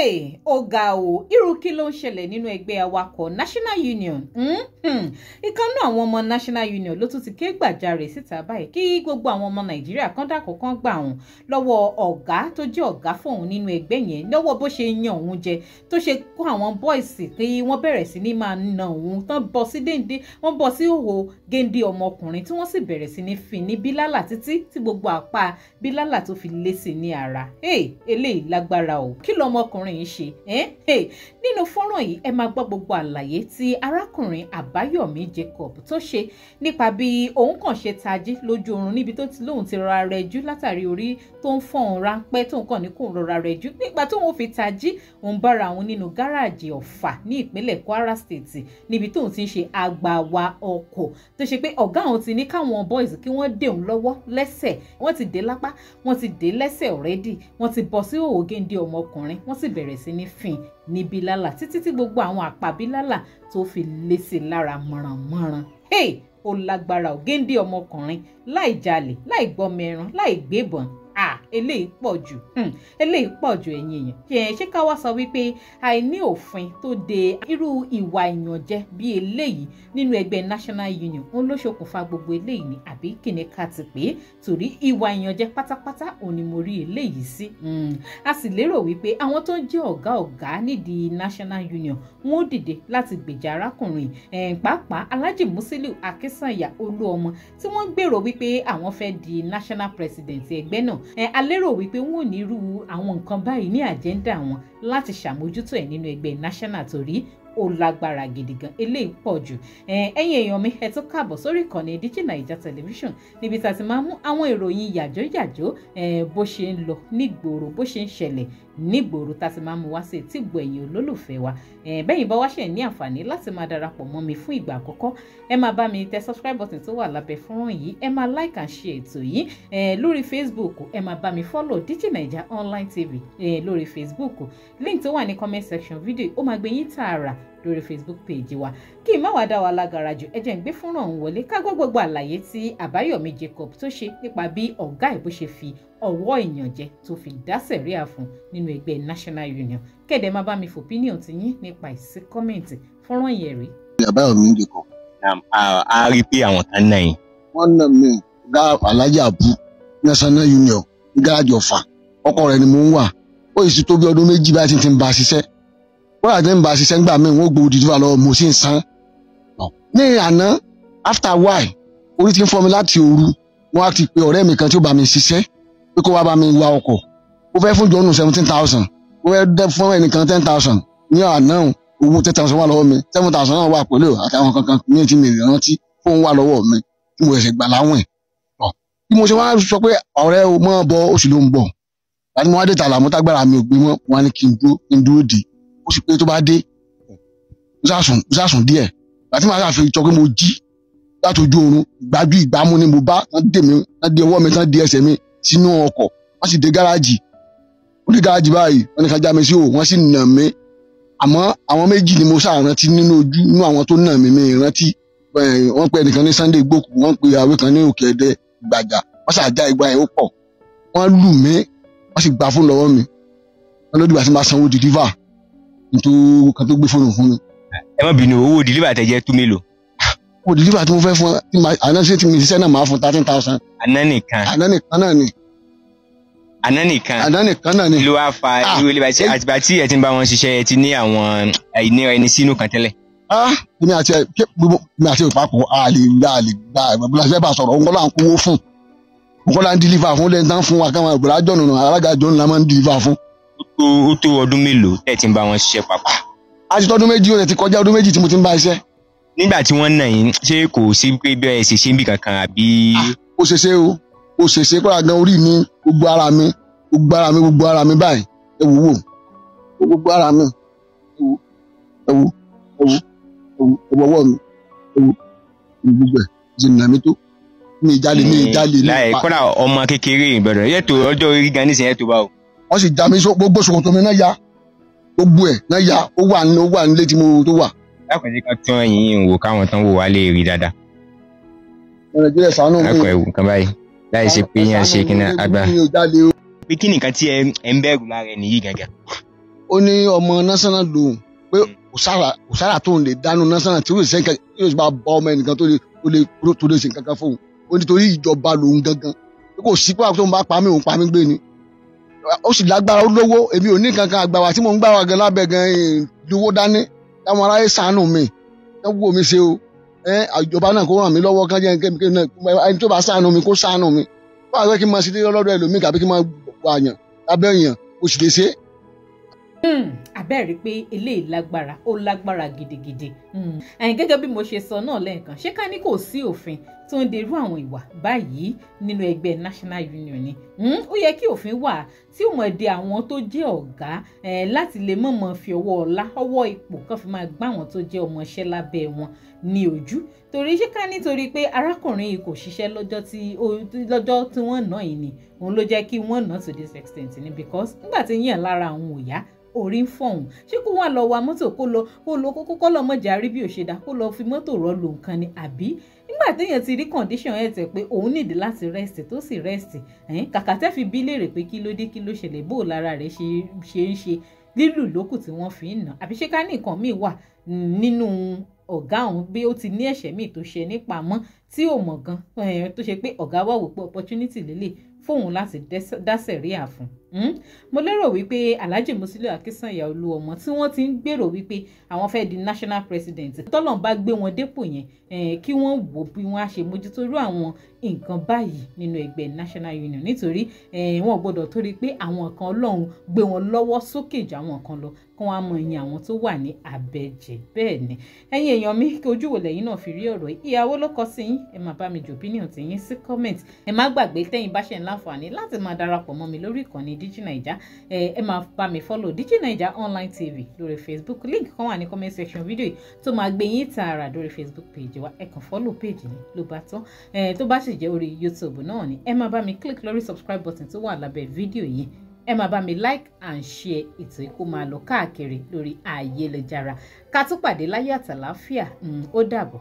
Hey, ó ga o, irú kí ló ń ṣẹlẹ̀ nínú ẹgbẹ́ awakọ̀ National Union? Ìkan náà àwọn ọmọ National Union ló tún ti ké gbàjarè síta báyìí kí gbogbo àwọn ọmọ Nàìjíríà kan dákun kan gbà òun lọ́wọ́ ọ̀gá tó jẹ́ ọ̀gá fóun nínú ẹgbẹ́ yẹn, lọ́wọ́ bó ṣe yan òun jẹ, tó ṣe kó àwọn bọ́ìsì tí wọ́n bẹ̀rẹ̀ sí ní máa na òun tán bọ́ sí déńdé, wọ́n bọ́ sí òhò géńdé ọmọkùnrin tí wọ́n sì bẹ̀rẹ̀ sí ní fi ní bílálà títí tí gbogbo àpá bílálà tó fi lé sí ní ara. Hey, eléyìí lágbára o, kí lọmọkùnrin yìí ṣe? Nínú fọ́nrán yìí ẹ máa gbọ́ gbogbo àlàyé tí arákùnrin Àbáyọ̀mí Jacob tó ṣe nípa bí òun kàn ṣe tají lójú oorun níbi tó ti lóun ti rọra rẹjú látàrí orí tó ń fọ́n òun ráńpẹ́ tó ń kàn ní kó rọra rẹjú. Nígbà tóun fi tají, òun bára òun nínú gáràjì Ọ̀fà ní ìpínlẹ̀ Kwara State níbi tóun ti ń ṣe àgbàwà ọkọ̀, tó ṣe pé ọ̀gá òun ti ní káwọn boys kí wọ́n dé òun lọ́wọ́ lẹ́sẹ̀, wọ́n ti dé lápá, wọ́n ti dé lẹ́sẹ̀ already, wọ́n ti bọ́ sí òwò géńdé ọmọkùnrin, wọ́n sì bẹ̀rẹ̀ sí ní fìn ní bílálà títí tí gbogbo àwọn àpá bílálà tó fi lé sí lára mọ̀rànmọ́ràn. Hey, ó lágbára ò, géńdé ọmọkùnrin láì jalè, láì gbọ́mọ ẹran, láì gbébọn. Eléyìí pọ̀ jù, eléyìí pọ̀ jù ẹ̀yin èèyàn. Ṣé ká wá sọ wípé àìní òfin tó de irú ìwà ìyànjẹ bí eléyìí nínú ẹgbẹ́ National Union òun ló ṣokùnfà gbogbo eléyìí ni, àbí kí ni ká ti pè é? Torí ìwà ìyànjẹ pátápátá òun ni mo rí eléyìí sí. A sì lérò wípé àwọn tó ń jẹ́ ọ̀gá ọ̀gá nídìí National Union wọn ó dìde láti gbèjà arákùnrin, pàápàá Alhaji Musiliu Akínsànyà Olúọmọ tí wọ́n gbèrò wípé àwọn fẹ́ di national president ẹgbẹ́ náà. A lérò wípé wọn ò ní irú àwọn nǹkan báyìí ní àjẹ́ndà wọn láti ṣàmójútó ẹ̀ nínú ẹgbẹ́ national, torí ó lágbára gidi gan, eléyìí pọ̀ jù. Ẹ̀yin èèyàn mi, ẹ tún káàbọ̀ sórí ìkànnì Digi Naija Television níbi tá a ti máa mú àwọn ìròyìn yàjóyàjó bó ṣe ń lọ nígboro, bó ṣe ń ṣẹlẹ̀ nígboro, tá a ti máa mú wá sí etí ìgbọ́ ẹ̀yin olólùfẹ́ wa. Bẹ́yìn bá wá ṣe ní àǹfààní láti máa darapọ̀ mọ́ mi fún ìgbà àkọ́kọ́, ẹ máa bá mi tẹ subscribe button tó wà lábẹ́ fọ́nrán yìí, ẹ máa like and share ètò yìí lórí Facebook, ẹ máa bá mi follow Digi Naija Online TV lórí Facebook. Link tó wà ní comment section video ó máa gbé yín tààrà lórí Facebook page wa. Kí n má wàá dá wa lágara jù, ẹ jẹ́ ń gbé fọ́nrán ọ̀hún wọlé ká gbọ́ gbogbo àlàyé tí Àbáyọ̀mí Jacob tó ṣe nípa bí ọ̀gá ẹ̀ bó ṣe fi ọwọ́ ìyànjẹ tó fi dá sẹ̀ríà fún nínú ẹgbẹ́ National Union. Kẹ́dẹ̀ má bá mi fòpínìọ̀n ti yín nípa ìsí kọ́mẹ̀ntì fọ́nrán yẹn rí. Àbáyọ̀mí Jacob. A rí i pé àwọn kan náà yín. Wọ́n nà mí ọ̀gá Alhaji Abu National Union ní gáràjì Ọ̀fà, ọkọ rẹ̀ ni mò ń wà. Ó sì tó bí ọdún méjì báyìí tí ń bá a ṣiṣẹ́. Wọ́n àti ń bá a ṣiṣẹ́ ńgbà míì wọ́n gbowó dìdúrà lọ́wọ́, mo sì ń san. Ní àná after while orí ti ń fọ́ mi láti òru, wọ́n á ti pe ọ̀rẹ́ mi kan tí ó bá mi ṣiṣẹ́ pé kó wá bá mi wa ọkọ̀. Ó fẹ́ fún jọ́nù 17,000, ó fẹ́ fún ẹnìkan 10,000. Ní àná owó 10,000 wà lọ́wọ́ mi, 7,000 náà wà pẹ̀lú àtàwọn kankan ní tí mi rántí fóun wà lọ́wọ́ mi tí mo ṣẹ̀ṣẹ̀ gbà láwìn. Bí mo ṣe wá sọ pé ọ̀rẹ́ o mọ́ bọ, oṣù ló ń bọ̀. Láti mo wá dé tààlà mọ́tágbára mi ò gbé mọ́, wọn ní kí n dúró dè. Ó sì pé tó bá dé, sàsùn díẹ̀. Láti máa ṣàfihàn sọ pé mo jí láti ojú oorun, ìgbájú ìgbámú ni mo bá, wọ́n dè mí, wọ́n dé ọwọ́ mi, wọ́n dé ẹsẹ̀ mi sínú ọkọ̀, wọ́n sì dé gáràjì. Ó dé gáràjì báyìí, wọ́n ní ká já mi sí òò, wọ́n sì nà mí. Àmọ́ àwọn méjì ni mo ṣàrántí nínú ojú, nínú àwọn tó nà mí, mi rántí. Wọ́n pe ẹnìkan ní Sunday Gbókù, wọ́n pe àwé kan ní Òkè Ẹdẹ Gbàjà, wọ́n ṣàjá ìgbà yẹn ó pọ̀. Wọ́n lù mí, wọ́n sì gba fóònù lọ́wọ́ mi. Wọ́n ló dìgbà tí màá sanwó dìlífà nítorí kan tó gbé fóònù fún mi. Ẹ má bínú, owó dìlífà tẹ jẹ́ tú mélòó? Owó dìlífà tí mo fẹ́ fún àná sí tí mi ṣiṣẹ́ náà máa fún 13,000. Àná nìkan. Àná nìkan náà ni. Àná nìkan. Àná nìkan náà ni. Ló wá fa irú ilé báyìí, àtìgbà tí ẹ ti ń bá wọn ṣiṣẹ́ ẹ ti ní àwọn àìníra ẹni sínú kan tẹ́lẹ̀. Èmi àti ìpapọ̀ a lè gbà ìbúra fẹ́ bá sọ̀rọ̀, òun kọ́ là ń kówó fún, òun kọ́ là ń dìlífà fún, lẹ́yìn tán fún wa káwọn ìbúra jọ̀nù náà, alága jọ̀nù la máa ń dìlífà fún. Ó tó ọdún mélòó tẹ́ ti ń bá wọn ṣiṣẹ́ papọ̀? A ti tọ́dún méjì, ó ti kọjá ọdún méjì tí mo ti ń bá iṣẹ́. Nígbà tí wọ́n nà yín, ṣé kò sí pé bí ẹ ṣe ṣe ń bì kankan àbí? Ó ṣe ṣe o, ó ṣe ṣe kóra gan orí mi, gbogbo ara mi, gbogbo ara mi, gbogbo ara mi báyìí, ẹ wò wò, gbogbo ara mi, ẹ wò, ẹ wò, ẹ wò, ẹ wò ọwọ́ mi, ẹ wò, gbogbo ẹ̀ ṣe nà mí tó. Mi ìjálè, mi ìjálè. Láì kóra ọmọ kékeré ìbẹ̀rẹ̀ yẹtò ọjọ́ orí gan nísìnyí yẹtò báwo. Wọ́n sì já mi gbogbo ṣòkòtò mi náà ya, gbogbo ẹ̀ náà ya, ó wà nílé tí mo tó wà. Lákòókò ká tún ẹ̀yìn wò káwọn tán wò wá lè rí dáadáa. Nàìjíríà ṣàánú mi. Lákòó ẹ̀wù kan báyìí láì ṣe pé yẹn ṣe kí ní àgbà. Pé kí nìkan tí ẹ ń bẹ̀rù lára ẹ nìyí gangan? Ó ní ọmọ national lòun pé kò sára tóun lè dánú national tí yóò ṣe nǹkan, yóò bá bá ọmọ ẹnìkan tó lè ṣe nǹkan kan fóun. Ó nítorí ìjọba lòun gangan, pé kò sí pé tóun bá pa mí, òun pa mí gbé ni. Ó sì lágbára, ó lówó. Èmi ò ní kankan, àgbàwà tí mò ń gbà wá gan lábẹ́ gan lówó dání. Táwọn aráyé ṣàánú mi, ẹ wo mi ṣe o. Ìjọba náà kó ràn mí lọ́wọ́, kán jẹ́ ẹni tó bá ṣàánú mi kó ṣàánú mi. Wọ́n á fẹ́ kí n máa ṣe lọ́dọ̀ ẹlòmíì kàbí kí n máa wà yàn lábẹ́ yàn, ó sì lè ṣe. Àbẹ́ẹ̀rí pé eléyìí lágbára, ó lágbára gidigidi. Gẹ́gẹ́ bí mo ṣe sọ náà lẹ́ẹ̀kan, ṣé ká ní kò sí òfin tó ń derú àwọn ìwà báyìí nínú ẹgbẹ́ National Union ni? Ó yẹ kí òfin wà tí ó mọ̀ de àwọn tó jẹ́ ọ̀gá láti lè mọ̀mọ́ fi ọwọ́ ọlá, ọwọ́ ipò kan fi máa gbá àwọn tó jẹ́ ọmọọṣẹ́ lábẹ́ wọn ní ojú. Torí ṣé ká nítorí pé arákùnrin yìí kò ṣiṣẹ́ lọ́jọ́ tí wọ́n nà yìí ni òun ló jẹ́ kí wọ́n nà to this extent ni? Because nígbà tí yàn lára àwọn òyà orí ń fọ̀hún, ṣé kó wá lọ wa mọ́tò, kó lọ kó lọ mọ̀jà rí bí òṣèdá, kó lọ fi mọ́tò rọ́ lu nǹkan ni? Àbí nígbà téèyàn ti rí condition ẹ̀ tẹ̀ pé òun nídìí láti rest, tó sì rest, kàkà tẹ́ fi bí léèrè pé kí ló dé, kí ló ṣẹlẹ̀, bó lára rẹ̀ ṣe ń ṣe lílù lókù tí wọ́n fi ń nà? Àbí ṣé ká ní nǹkan míì wà nínú ọ̀gá òun, bí ó ti ní ẹ̀ṣẹ̀ míì tó ṣe nípamọ́ tí ò mọ̀ gan, tó ṣe pé ọ̀gá wà wò pé opportunity lélẹ̀ fóun láti dá sẹ̀ríà fún. Mo lérò wípé Alhaji Musiliu Akínsànyà Olúọmọ tí wọ́n ti ń gbèrò wípé àwọn fẹ́ di national president, tọ́lọ́n bá gbé wọn dépò yẹn, kí wọ́n wò bí wọ́n á ṣe mójútó irú àwọn nǹkan báyìí nínú ẹgbẹ́ National Union. Nítorí wọn gbọ́dọ̀ torí pé àwọn kan Ọlọ́run gbé wọn lọ́wọ́ sókè ju àwọn kan lọ, kí wọ́n á mọ ìyẹn àwọn tó wà ní abẹ́jẹ́. Bẹ́ẹ̀ ni ẹ̀yin èèyàn mi, kí ojú wo lẹ́yìn náà fi rí ọ̀rọ̀ yìí? Ìyàwó ló kọ sí yín. Ẹ máa bá mi jù opinion tí yín sí comment. Ẹ má gbàgbé tẹ́yin bá ṣe ń láǹfààní láti máa darapọ̀ mọ́ mi lórí ìkànnì DigiNaija. Ẹ máa bá mi follow DigiNaija online TV lórí Facebook. Link kan wà ní comment section video yìí tó máa gbé yín tààrà lórí Facebook page wa. Ẹ kàn follow page ni ló bá tán. Tó bá sì jẹ́ orí YouTube náà ni, ẹ máa bá mi click lórí subscribe button tó wà lábẹ́ fídíò yìí. Ẹ máa bá mi like and share ètò yìí kó máa lọ káàkiri lórí ayélujára. Ká tún pàdé láyọ̀ àtàlàáfíà. Ó dàbọ̀.